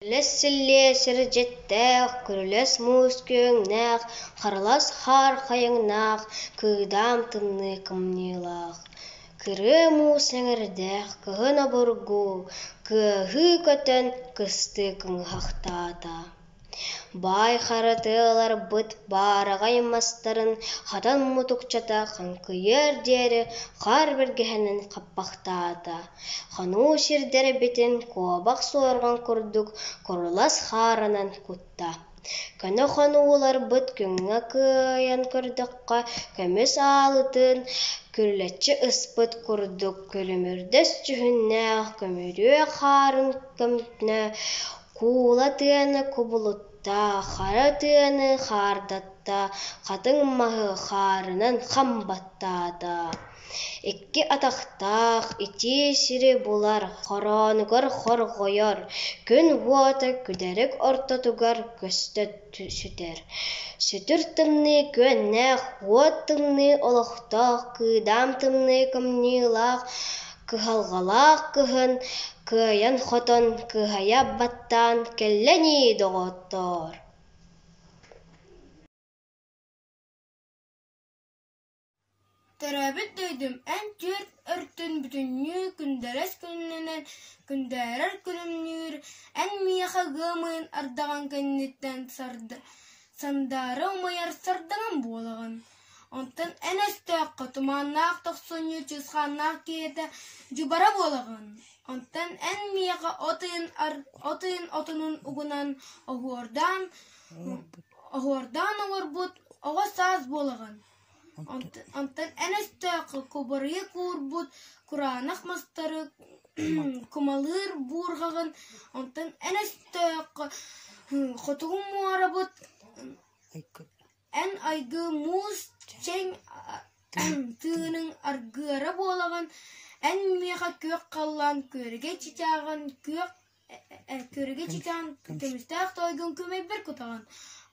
Күрүлэс силлиэ сирдьиттээх, күрүлэс муус күөҥнээх, харылас хаар хайыҥнаах, кыыдаам тымныы кымньыылаах, кырыа муус эҥэрдээх кыһын обургу, кыаһыы көтөн кыстыы кыҥыһахтаата. Баай хара тыаларбыт баараҕай мастарын хатан мутукчата хаҥкыйыар диэри хаар бэргэһэнэн хаппахтаата, хонуу сирдэрбитин куобах суорҕан курдук курулас хаарынан кутта. Көнө хонууларбыт күҥҥэ кыайан көрдөххө, көмүс аалытын күрүлэччи ыспыт курдук күлүмүрдэс дьүһүннээх көмүрүө хаарын көмнө Куула тыаны кубулутта, хара тыаны хаардатта, хатыҥ маһы хаарынан хам баттаата. Икки атахтаах итии сири булар, хороонугар хорҕойор, күн уота күдэрик ортотугар көстө сүтэр. Сүтүр тымныы күөннээх, уот тымныы олохтоох, кыыдаам тымныы кымньыылаах, кыһалҕалаах кыһын кыайан-хотон кыһайа баттаан кэллэ ньии, доҕоттоор Төрөөбүт дойдум эн түөрт өртүн бүтүннүү күндэлэс күнүнэн күндээрэр күлүмнүүр, эн миэхэ ыам ыйын ардаҕын кэнниттэн сандаара умайар сардаҥам буолаҕын. Онтон эн өстөөххө туманнаах тохсунньу чысхааннаах киһитэ дьубара буолаҕын. Онтон эн миэхэ от ыйын, от ыйын отунун угунан оһуордаан, оһуордаан оҥорбут оҕо саас буолаҕын. Онтон эн өстөөххө кубарыйа куурбут кураанах мастары кумалыыр буурҕаҕын, онтон эн өстөөххө хотугу муорабыт эн айгы муус чэҥ тыыныҥ аргыара буолаҕын, эн миэхэ күөх халлаан күөрэгэй чычааҕын күөх Көрүгэ чычаан көмүстээх тоойгун күөмэйбэр кутаҕын,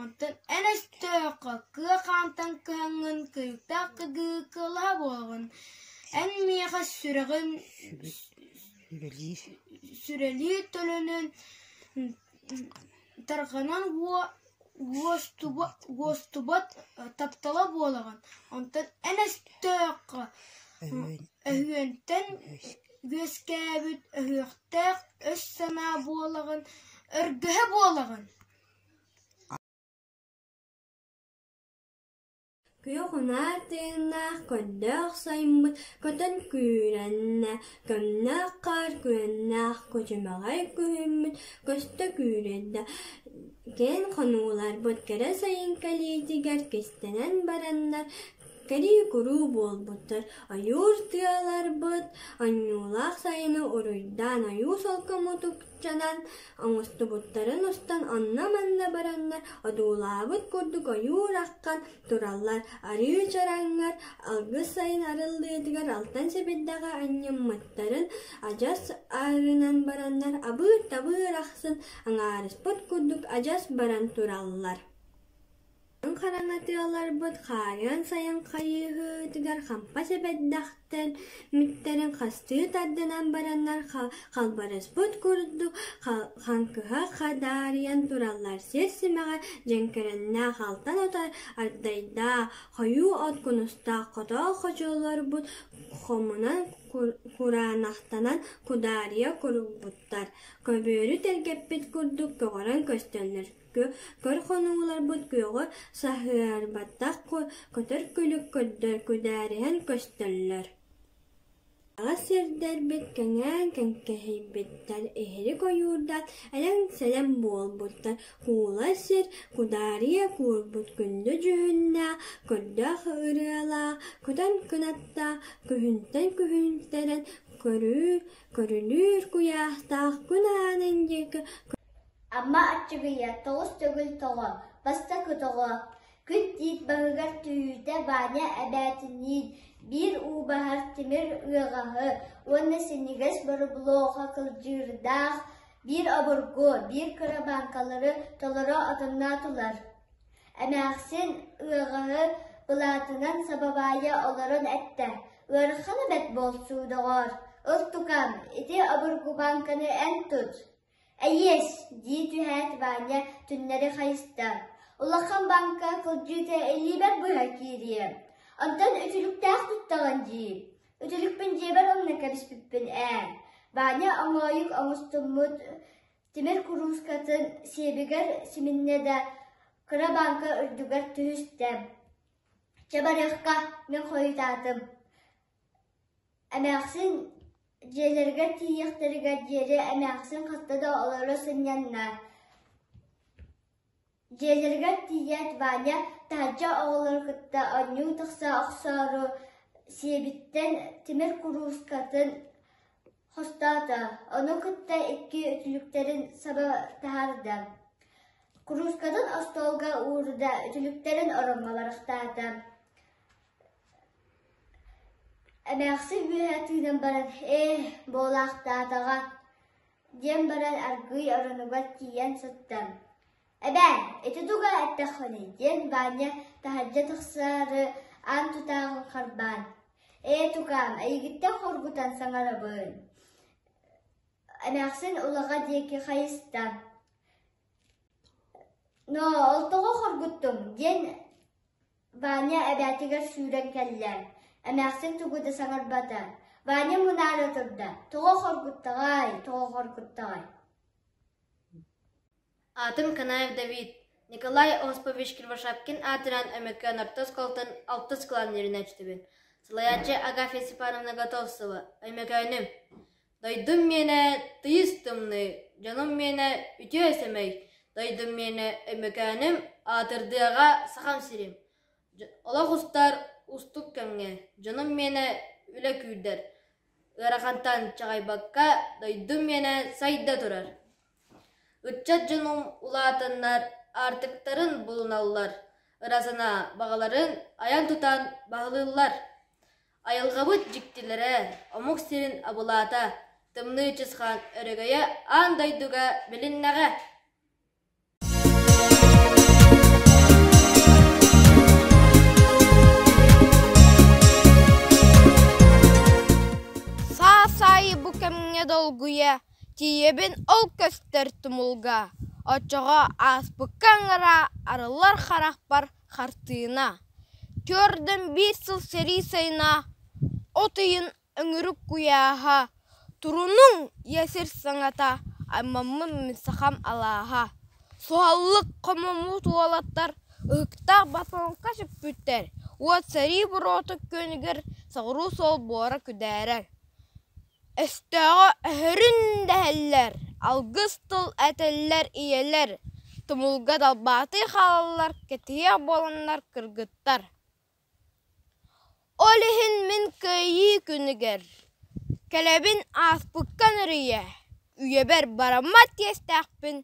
онтон эн өстөөххө кыа хаантан кыһаҥҥын кыйыктаах кыгыы кыалаһа буолаҕын, эн миэхэ сүрэҕим сүрэлии төлөнөн тарҕанан уостубат таптала буолаҕын, онтон эн өстөөххө өһүөнтэн үөскээбит өһүөхтээх өс санаа буолаҕын, өргөһө буолаҕын. Күөх унаар тыыннаах көрдөөх сайыммыт көтөн күүрэннэ, көмнөх хаар күөннээх күчүмэҕэй күһүммүт көстө күүрэйдэ, киэҥ хонууларбыт кэрэ сайын кэлиитигэр кистэнэн бараннар Кэрии-куруу буолбуттар, ойуур тыаларбыт онньуулаах сайыны уруйдаан ойуу солко мутукчанан оҥостубуттарын устан онно-манна бараннар одуулаабыт курдук ойуур аххан тураллар, арыы чараҥҥар алгыс сайын арыллыытыгар алтан сэбирдэҕи анньыммыттарын адьас арынан бараннар абыыр-табыыр ахсын аҥаарыспыт курдук адьас баран тураллар. Хараҥатыаларбыт хаарыан сайын хайыһыытыгар хампа сэбэрдэхтэр миттэрин хастыы тардынан бараннар халбарыспыт курдук хаҥкыһа хадаарыйан тураллар сир симэҕэ дьэҥкэрэннээх алтан ото ардайдаах хойуу от кунустаах хотоол хочолорбут хомунан кураанахтанан кудаарыйа курбуттар көбүөрү тэлгэппит курдук көҕөрөн көстөллөр Көр хонууларбыт күөҕү саһыарбатах көтөр күлүк көрдөр күдээриһэн көстөллөр. Аҕа сирдэрбит кэҥээн кэҥкэһийбиттэр, иһирик ойуурдаах элэҥ-сэлэм буолбуттар, куула сир кудаарыйа куурбут күндү дьүһүннээх, көрдөөх ырыалаах, көтөн кынаттаах, күһүнтэн күһүнтэрэн көрүлүүр куйаахтаах күн аанын диэки Амма Аччыгыйа тоҕус төгүл тоҕо, бастакы тоҕо, күн тиит баһыгар түһүүтэ Ваня эбээтиниин биир уу баһар тимир ыаҕаһы уонна синньигэс боробулуоха кылдьыырдаах биир обургу, биир кыра бааҥкалары толоро отонноотулар. Эмээхсин ыаҕаһы былаатынан сабабаайа олорон эттэ: «Ыарахана бэрт буолсуу, доҕоор, ыл тукаам, ити обургу бааҥканы эн тут» Эйиэс, дии түһээт Ваня түннэри хайыста, улахан бааҥка кылдьыыта илиибэр быһа киириэ, онтон үтүлүктээх туттаҕын дии, үтүлүкпүн дьиэбэр умна кэбиспиппин ээ, Ваня оҥоойук оҥостуммут тимир куруускатын сиэбигэр симиннэ да кыра бааҥка үрдүгэр түһүстэ. Чэ барыахха, мин хойутаатым Эмээхсин дьиэлэригэр тиийиэхтэригэр диэри эмээхсин хаста да олоро сынньанна. Дьиэлэригэр тиийээт Ваня таһырдьа оҕолору кытта оонньуу тахса охсоору сиэбиттэн тимир куруускатын хостоото, ону кытта икки үтүлүктэрин саба таһаарда. Куруускатын остуолга уурда, үтүлүктэрин ороҥҥо барахтаата. Эмээхсин үөһэ тыынан баран «Ээ, буолаахтаатаҕа» диэн баран аргыый оронугар тиийэн сытта. «Эбээ, ити туга эттэххиний?» диэн Ваня таһырдьа тахсаары аан тутааҕын харбаан «Ээ, тукаам, эйигиттэн хоргутан саҥарабын» Эмээхсин улаҕа диэки хайыста. «Ноо, ол тоҕо хоргуттуҥ?» диэн Ваня эбээтигэр сүүрэн кэллэ, эмээхсин тугу да саҥарбата. Ваня мунаара турда, тоҕо хоргуттаҕай, тоҕо хоргуттаҕай Аатым Канаев Давид, Николай Осипович Кривошапкин аатынан Өймөкөөн орто оскуолатын алтыс кылаан үөрэнээччитэбин. Салайааччы Агафья Степановна Готовцева, Өймөкөөнүм. Дойдум миэнэ тыйыс тымныы, дьонум миэнэ үтүө сэмэй, дойдум миэнэ Өймөкөөнүм, аатырдыаҕа Сахам сирим. Олох устар уустук кэмҥэ, дьонум миэнэ үлэ күүрдэр, ыарахантан чаҕыйбакка дойдум миэнэ сайда турар. Ыччат дьонум улаатаннар аартыктарын булуналлар, ыра санаа баҕаларын айан-тутан баһылыыллар. Айылҕабыт дьиктилэрэ, омук сирин абылаата, тымныы чысхаан өрөгөйө аан дойдуга билиннэҕэ. Саас аайы бу кэмҥэ долгуйа тиийэбин ол көстөр тумулга, оччоҕо ааспыкка ыҥыра арыллар харахпар хартыына. Түөрдэн биир сыл сэрии сайына, от ыйын өҥүрүк куйааһа, турунуҥ ийэ сир саҥата, аймаммын мин сахам алааһа. Суһаллык хомуммут уолаттар ыһыктаах ботуонка сүкпүттэр, уот сэрии буруота күөнүгэр соҕуруу суол буора күдээрэр. Өстөөҕү өһөрүн дэһэллэр, алгыс тыл этэллэр ийэлэр, тумулга далбаатыы хаалаллар, кэтиһиэх буоланнар кыргыттар. Ол иһин мин Кыайыы күнүгэр кэлэбин ааспыкка нөрүйэ, үйэбэр бараммат иэстээхпин,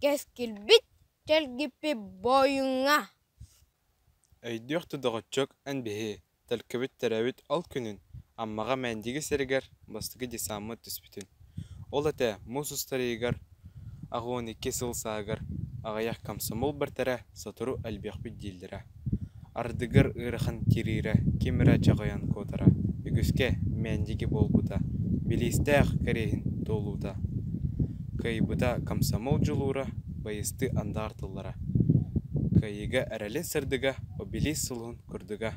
кэскилбит чэлгиппит буойуҥҥа. Өйдүөх да доҕоччуок эн биһи, Төлкөбүт төрөөбүт ол күнүн Аммаҕа Мээндиги сиригэр бастакы десаммыт түспүтүн, ол этэ муус устар ыйыгар 82 сыл сааһыгар аҕыйах комсомол бэртэрэ сотору элбиэхпит дииллэрэ. Ардыгар ыарахан кириирэ ким эрэ чаҕыйан куотара, үгүскэ Мээндиги буолбута, билиистээх кэриэһин туолуута. Кыайбыта комсомол дьулуура, байыстыы андаар тыллара. Кыайыыга эрэлин сырдыга, обелиск сулуһун курдуга.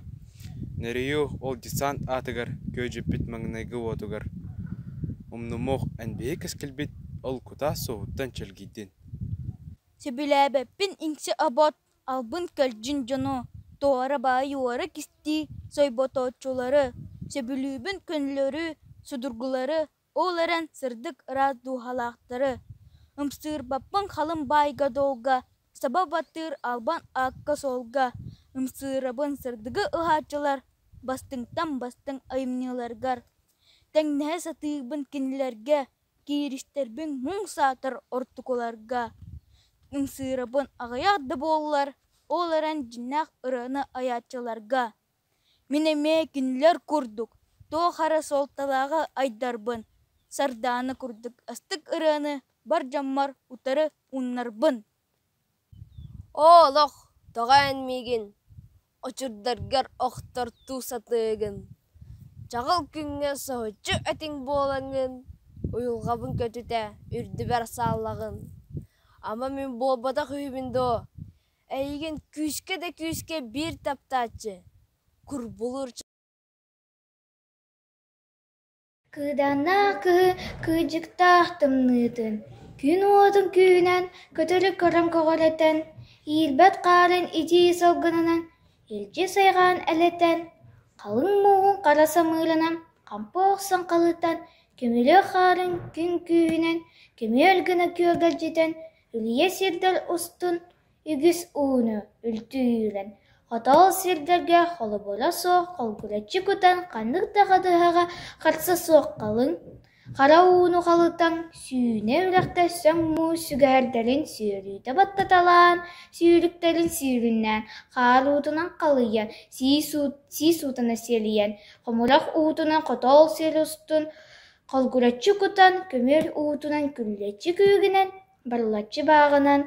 Нөрүйүү ол десант аатыгар күөдьүппүт маҥнайгы уотугар умнумуох эн биһи кэскилбит ол кутаа суоһуттан чэлгийдин. Сөбүлээбэппин иҥсэ-обот, албын-көлдьүн дьону, туора баайы уора кистии сойботооччулары, сөбүлүүбүн көнөлөрү, судургулары, ол эрэн сырдык ыраас дууһалаахтары. Ымсыырбаппын халыҥ баайга-дуолга, саба баттыыр албан аакка-суолга, ымсыырабын сырдыгы ыһааччылар бастыҥтан бастыҥ айымньыларыгар. Тэҥнэһэ сатыыбын кинилэргэ, кииристэрбин муҥ саатар ортокуларга. Ымсыырабын аҕыйах да буоллар, ол эрэн дьиҥнээх ырыаны айааччыларга. Мин эмиэ кинилэр курдук туох эрэ суолталааҕы айдарбын, Сардаана курдук астык ырыаны бар дьоммор утары ууннарбын. Оо, олох, тоҕо эн миигин очурдаргар охтортуу сатыыгын, чаҕыл күҥҥэ соһуччу этиҥ буолаҥҥын. Уйулҕабын көтүтэ, үрдүбэр сааллаҕын. Ама мин буолбатах үһүбүн дуо? Эйигин күүскэ да күүскэ биир таптааччы, курбулуур Кыыдааннаах кыһы кыдьыктаах тымныытын, күн уотун күүһүнэн көтөрү көрөн көҕүрэтэн, иирбэт хаарын итии салгынынан илдьи сайҕаан элэтэн, халыҥ мууһун хара самыырынан хампы охсон халытан, көмүлүөк хаарын күн күүһүнэн көмүөл гына күөгэлдьитэн, үлүйэ сирдэр устун үгүс ууну үлтү үүрэн, хотоол сирдэргэ холобура суох холгураччы кутан ханнык да хатыһаҕа харса суох халыҥ, хара ууну халытан, сүүнэ үрэхтэр сөҥ муус сүгэһэрдэрин сүөрүүтэ баттаталаан, сүүрүктэрин сүүрүннээн, хаар уутунан халыйан, сии суутана сиэлийэн, хомурах уутунан хотоол сир устун холгураччы кутан, көмүөл уутунан күллэччи күүгүнэн, барылаччы бааҕынан,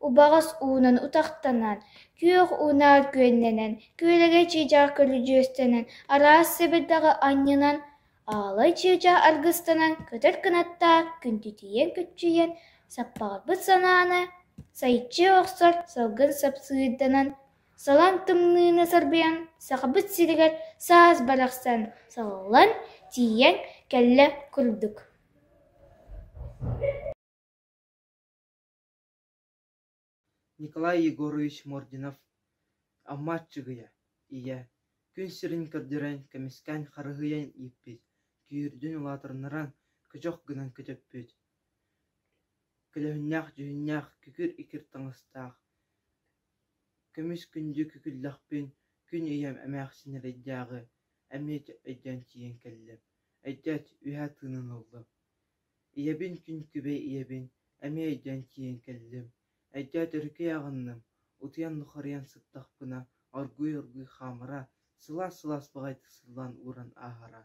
убаҕас уунан утахтанан, күөх унаар күөннэнэн, күөлэгэй чыычаах көрүдьүөстэнэн, араас сэбирдэҕи анньынан, аалай чыычаах аргыстанан, көтөр кынаттаах күндүтүйэн-көччүйэн, саппаҕырбыт санааны сайчы охсор салгын сапсыырданан, салаҥ тымныыны сарбыйан, Сахабыт сиригэр саас барахсан салаллан тиийэн кэллэ курдук. Николай Егорович Мординов Амма Аччыгыйа, ийэ, күн сирин көрдөрөн, көмүскээн харыһыйан ииппит, күүһүрдүн улаатыннаран, көчөх гынан көтөппүт, көлөһүннээх дьүһүннээх, күкүр-икир таҥастаах, көмүс күндү күкүллэхпин күн ийэм эмээхсин эрэйдээҕи эмиэ өйдөөн тиийэн кэллим, өйдөөт үөһэ тыынан ыллым. Ийэбин күн күбэй ийэбин эмиэ өйдөөн тиийэн кэллим, өйдөөт өрүкүй аҕынным, утуйан нухарыйан сыттахпына оргууй-оргууй хаамара, сылаас-сылаас баҕайытык сыллаан ууран ааһара.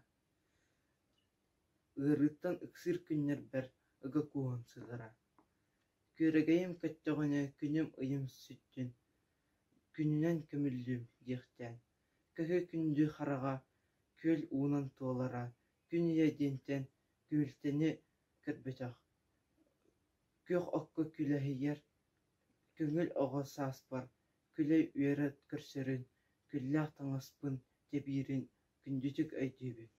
Ыарыыттан ыксыыр күннэрбэр ыга кууһан сытара. Күөрэгэйим көттөҕүнэ күнүм-ыйым сүттүн, күнүнэн көмүллүүм диэхтээн, көһү күндү хараҕа күөл уунан туолара, күн ийэ диэнтэн күһүлтэни көрбөтөх, күөх окко күлэһийэр көҥүл оҕо сааспар күлэ-үөрэ көрсөрүн, күллээх таҥаспын тэбиирин күндүтүк өйдүүбүн.